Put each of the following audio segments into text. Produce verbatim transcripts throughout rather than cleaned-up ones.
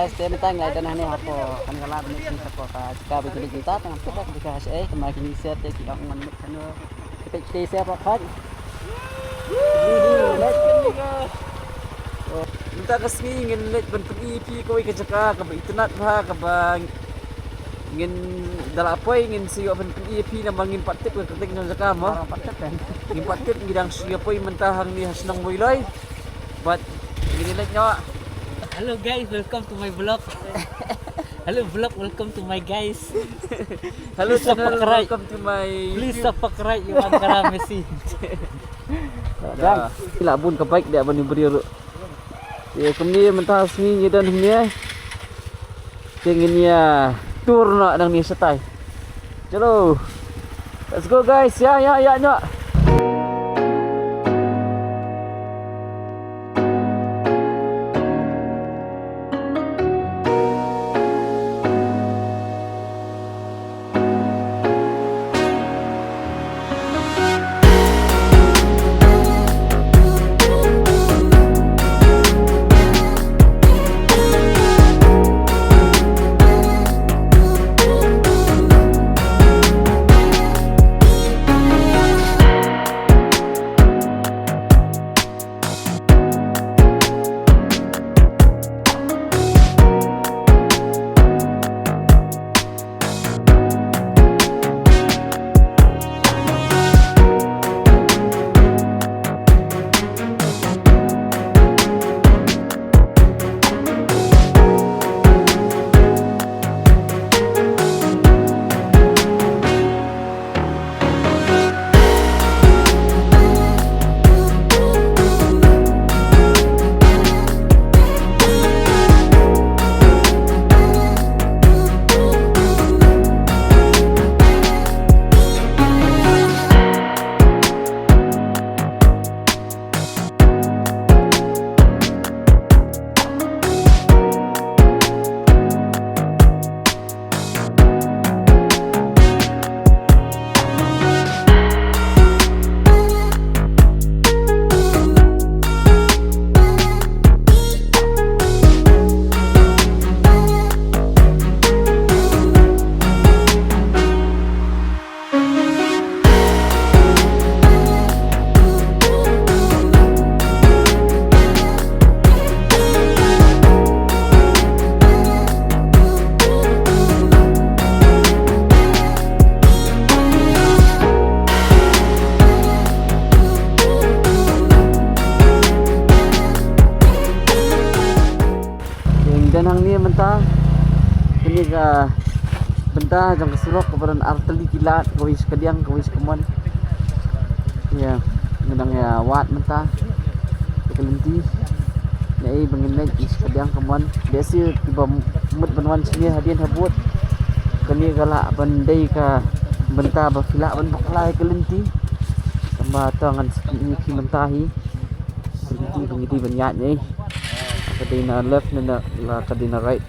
Guys, te mynta ngi la don hangne hapoh, kan ka la mynta hapoh ka jaka ba ïa kane mynta tang tip ba ka jaka shaei, te ma kine shet te ki ong ngan mynta hangne. Te te shet hapoh khot. Mynta ka sngi ngin leit ban pyni ïa phi kawei ka jaka kaba itynnat bha, kaba ngin da la poi ngin sa ïoh ban pyni ïa phi namar ngim pat tip ka kyrteng jong ka jaka mo. Ngim pat tip, ngim pat tip, ngi dang shu ïa poi mynta hangne ha shnong Moiloi. Bad ngin ïa leit noh. Hello guys, welcome to my vlog. Hello vlog, welcome to my guys. Hello channel, welcome to my YouTube. Please subscribe Iwan Kara Messi. Dah. Ila bun ka bike dia ban ïa briew ruh. Te kumne mynta sngi ngi don hangne. Te ngin ïa tour noh nangne shatai. Chalo. Let's go guys. Ïa ïa ïa noh. Ngi don hangne mynta. Kane ka bynta jong ka surok kaba don ar tylli ki lad, kawei sha kadiang, kawei sha kamon. Ïa, ngi dang ïa wad mynta ïa ka lynti. Naei ba ngin leit sha kadiang kamon. Biang sha kiba mut ban wan shane hadien habud. Kane ka lah ban dei ka bynta ba phi lah ban bakla ïa ka lynti. Tangba to ngan sa pyni ïa phi mynta hi. Ka lynti ba ngi dei ban ïaid ne. Ka dei na left ne na, la ka dei na right.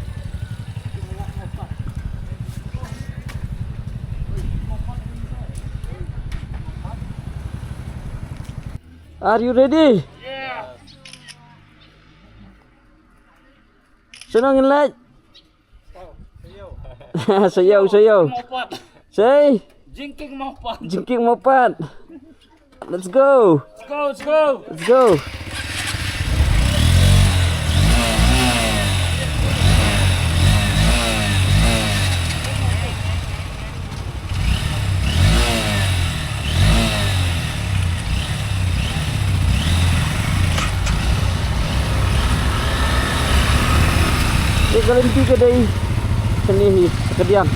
Are you ready? Yeah. Shano ngin leit? Sha ïew, sha ïew. Sei. Jingkieng mawpat. Jingkieng mawpat. Let's go. Let's go, let's go. Let's go. Te ka lynti ka dei shane hi, sha kadiang.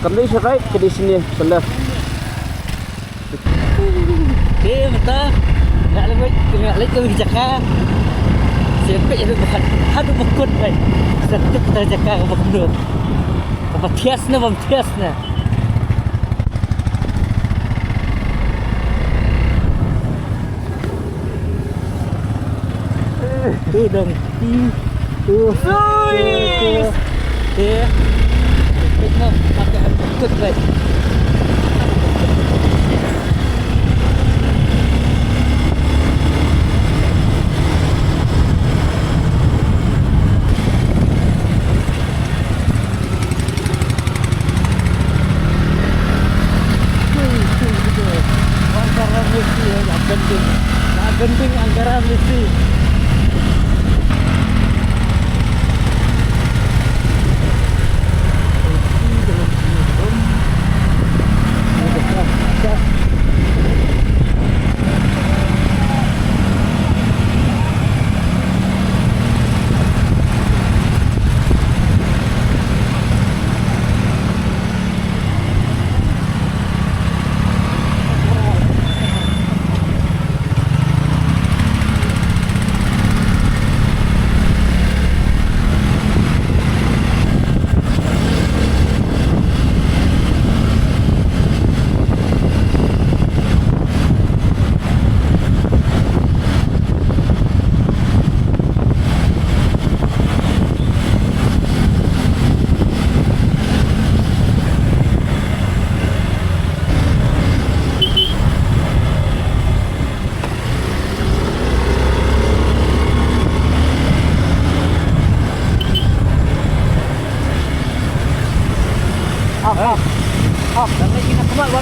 Kam dei sha right, ka dei shane, sha left. Te mynta nga la leit, nga la leit ka jaka. Sha peit haduh ba, haduh ba kut, eh. Sa tip ka jaka kaba kut. Kaba thiah ne bym thiah ne. Tu dong. Tu. Tu. Tu. Tu. Tu. Tu. Tu. Tu.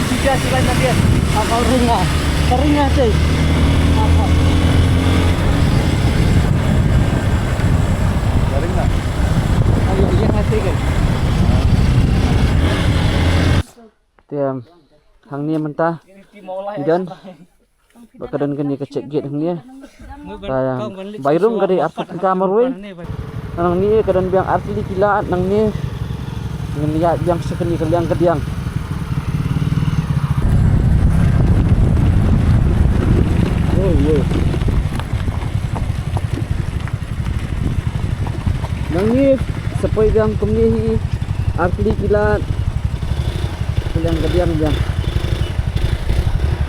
Tiga sila nadia. Apa ringa? Ringa sih. Apa? Ringa. Ayo, iya ngasih kan. Tiam. Hangne mynta. Idan. Ba ka don kane ka check gate hangne. Ka bai rum ka dei arphew tyngka marwei. Nangne ka don biang artylli ki lad nangne. Ngin ïaid biang sha kane ka liang ka diang. Oi, oi. Nangne sa poi biang kumne hi artylli ki lad. Ka liang ka diang biang.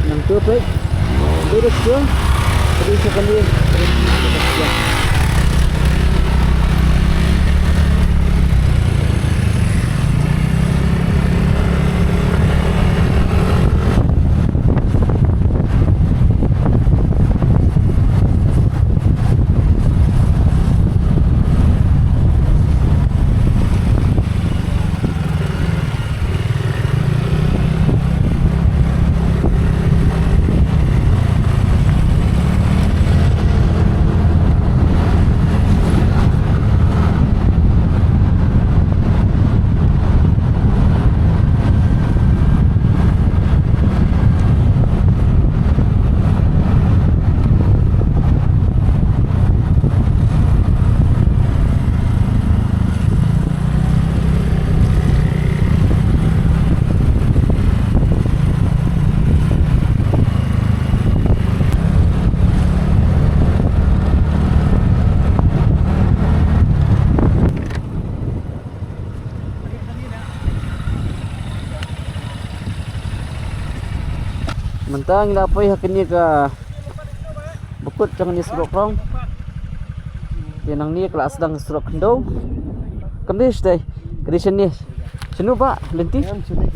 Nangtu peit. Dei da shuwa. Dei sha kane. Mynta ngi la poi ha kane ka bakut jong kane surok rong. Te nangne ka la sdang surok khyndew. Kam dei shatei. Ka dei shane. Shano ba lynti? Em, shane.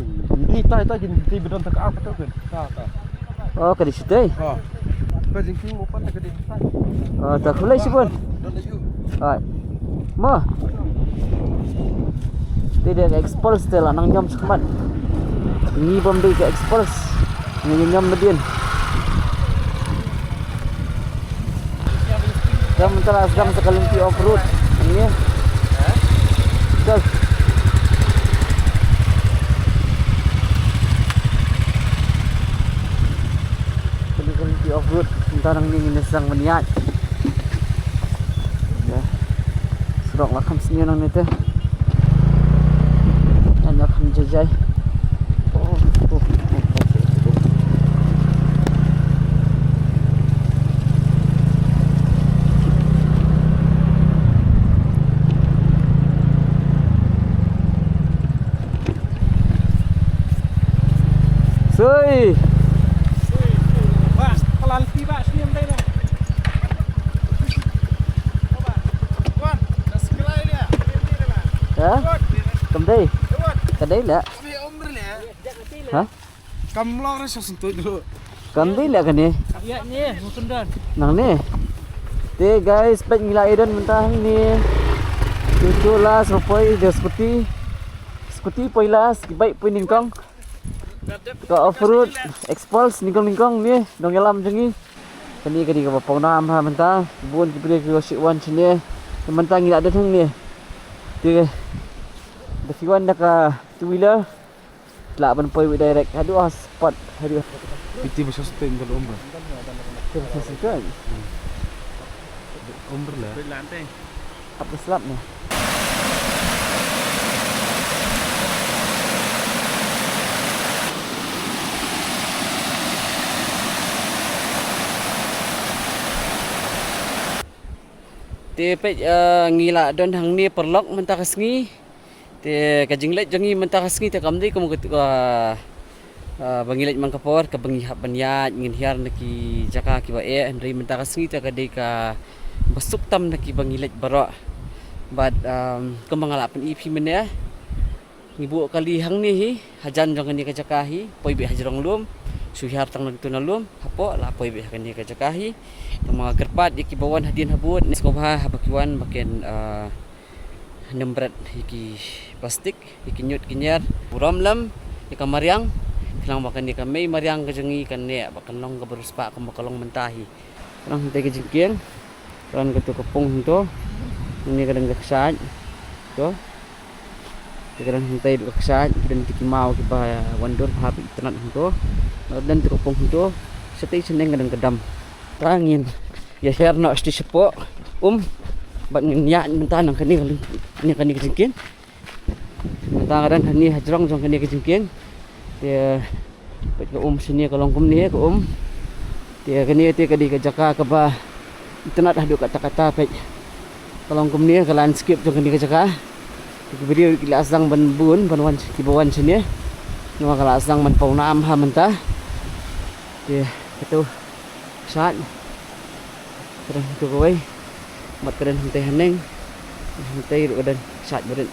Ni tai tai kin ti bidon ta ka ap ta kan. Ta ta. Oh, ka dei shatei. Ha. Ka jingkieng mo pat ta ka dei tai. Oh, ta khulai shibun. Don la yu. Ai. Mo. Te dei ka expulse te la nang ñiom shakhmat. Ngi bym dei ka expulse. Ngi ñiom mdien. Te mynta la sdang sa ka lynti off road. Ngi. Chal. Ka lynti off road. Mynta nangne ngin sdang ban ïaid. Surok la kham sniew nangne te. Ïa la kham jai jai. Sui. Ba, ka la lynti ba, sniew dei ba. Ha? Kam dei. Ka dei la. Ha? Kam long re sa sentuh dulu. Kam dei la kane. Ïa ne, musun don. Nangne. Te guys, peit ngi la ïadon mynta hangne. Cucu la sa poi da scooty. Scooty poi la, ki bike poi nyngkong. Ka off road, expulse nyngkong nyngkong ne, nongïalam jong ngi. Kane ka dei kaba pawnam ha mynta, bun ki briew ki wa shu wan shane. Te mynta ngi la don hangne. Te da phi wan da ka two wheeler. Lah ban poi wei direct haduh ha spot haduh. Piti ba sha suteng ka lom ba. Te ba sha suteng. Umbrella. Ap ka slap ne. Te peit, eh, ngi la don hangne paralok mynta ka sngi. Te ka jingleit jong ngi mynta ka sngi te kam dei kum ka, ah, ba ngi leit man ka por kaba ngi hap ban ïaid ngin hiar na ki jaka kiba eh, hynrei mynta ka sngi te ka dei kaba suk tam na kiba ngi leit baroh. Bad, um, kumba nga la pyni ïa phi mynne, ngi buh kali hangne hi, hajan jong kane ka jaka hi, poi beit hajrong lum, shu hiar tang na kito na lum, hapoh la poi beit ha kane ka jaka hi. Te nga kyrpad ïa kiba wan hadien habud, ne sngewbha haba ki wan ba kin, ah, nembret ïa ki plastik, ïa ki ñiut ki ñiar, burom lem ïa ka mariang. Khnang ba kane ka mei mariang ka jong ngi kan neh, ba kan long kaba riewspah kumba ka long mynta hi. Khnang hangtei ka jingkieng. Kren katu ka pung hangtu. Hangne ka don ka kshaid. Tu. Te ka don hangtei ka kshaid, ka don kito ki maw kiba wan dur bha ba itynnad hangtu. Bad don tu ka pung hangtu. Shatei shaneng ka don ka dam. Te ngin ïa hiar noh shatei shapoh um. Bad ngin ïaid mynta na kane ka ling-, na kane ka jingkieng. Mynta nga don hangne hajrong jong kane ka jingkieng. Te peit ka um shane ka long kumne ka um. Te kane te ka dei ka jaka kaba itynnad haduh katta katta, peit. Ka long kumne ka landscape jong kane ka jaka. Te ki briew ki la sdang ban bun, ban wan, kiba wan shane. Namar ka la sdang ban pawnam ha mynta. Te katu kshaid. Ka don hangtu kawei. Bad ka don hangtei haneng. Hangtei ruh ka don kshaid barit.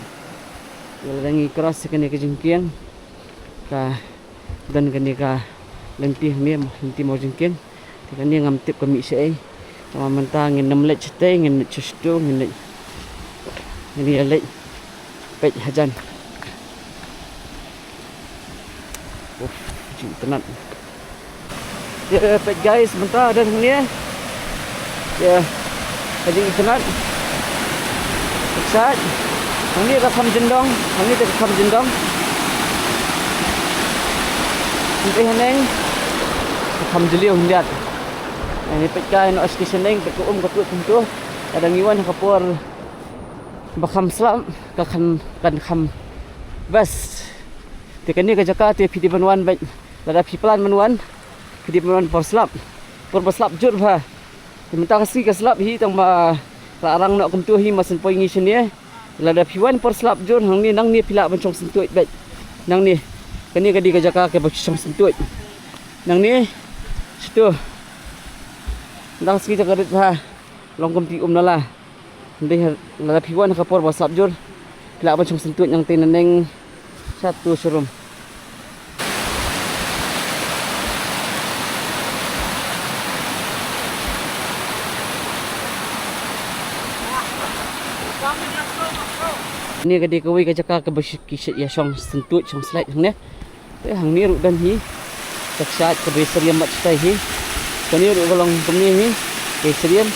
Ïa lada ngi cross ïa kane ka jingkieng, ka don kane ka lynti hangne, lynti maw jingkieng. Te kane ngam tip ka mih shaei. Tangba mynta ngin nym leit shatei, ngin leit sha shatu, ngin leit, ngin ïa leit peit hajan. Uf, jingitynnad. Te peit guys, mynta don hangne. Te ka jingitynnad. Kshaid. Hangne ka kham jyndong, hangne te ka kham jyndong. Hangtei haneng ka kham jylliew khyndiat. Hangne peit kai noh shatei shaneng, peit ka um ka put kumtu. Lada ngi wan ha ka por ba kham slap, ka kan, kan kham best. Te kane ka jaka te phi dei ban wan beit. Lada phi plan ban wan, phi dei ban wan por slap. Por ba slap jur bha. Te mynta ka sngi ka slap hi, tangba ka la rang noh kumtu hi, ma shen poi ngi shane. Lada phi wan por slap jur, nangne, nangne phi lah ban shong syntuid beit. Nangne. Kane ka dei ka jaka kaba shong syntuid. Nangne. Shatu. Mynta ka sngi te ka rit bha. Long kumtu um nala. Hynrei lada phi wan ha ka por ba slap jur, phi lah ban shong syntuid nangtei naneng shatu sharum. Kane ka dei kawei ka jaka kaba shi-, ki shi-, ïa shong syntuid, shong slide hangne. Te hangne ruh don hi ka kshaid kaba ïasyriem bad shatai hi. Kane ruh ka long kumne hi, ka ïasyriem,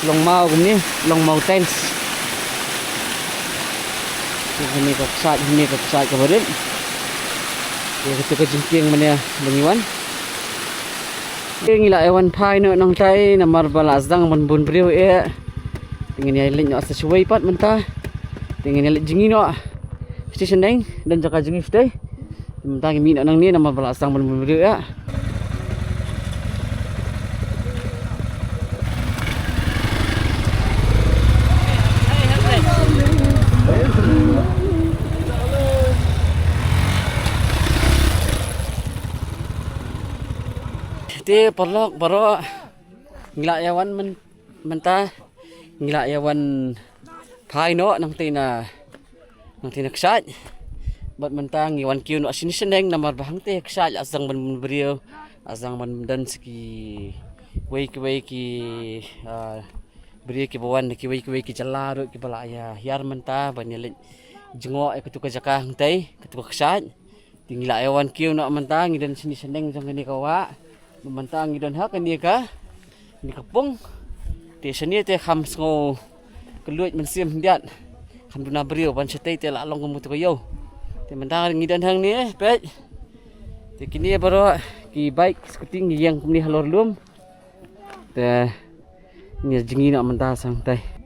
long maw kumne, long maw tiles. Te hangne ka kshaid, hangne ka kshaid kaba rit. Te katu ka jingkieng mane ba ngi wan. Te ngi la ïa wan phai noh nangtai namar ba la sdang ban bun briew eh. Te ngin ïa leit noh sa shawei pat mynta. Te ngin ïa leit jngi noh. Shatei shaneng, don jaka jngi shatei. Mynta ngi mih noh nangne namar ba la sdang ban bun briew ïa. Te paralok baroh, ngi la ïa wan myn-, mynta ngi la ïa wan phai noh nangtei na, nangtei na kshaid. Bad mynta ngi wan kiew noh shane shaneng namar ba hangtei kshaid la sdang ban bun briew, la sdang ban don sa kiwei kiwei ki, ah, briew kiba wan na kiwei kiwei ki jylla ruh kiba la ïa hiar mynta ban ïa leit jngoh ïa katu ka jaka hangtei, katu ka kshaid. Te ngi la ïa wan kiew noh mynta, ngi don shane shaneng jong kane ka wah. Mynta ngi don ha kane ka, kane ka pung. Te shane te kham sngew kylluid mynsiem khyndiat. Kham duna briew ban shatei te la long kum katu ka ïew. Te mynta ngi don hangne, peit. Te kine baroh ki bike, scooty ngi ïeng kumne halor lum. Te ngi jngi noh mynta sangtai.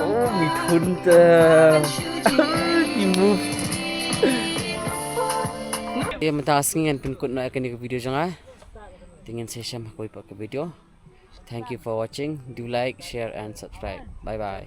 Oh, mi thun ta. Mi move. Ïa mynta sngi ngan pynkut noh ïa kane ka video jong nga. Te ngin sa ïashem ha kawei pat ka video. Thank you for watching. Do like, share and subscribe. Bye bye.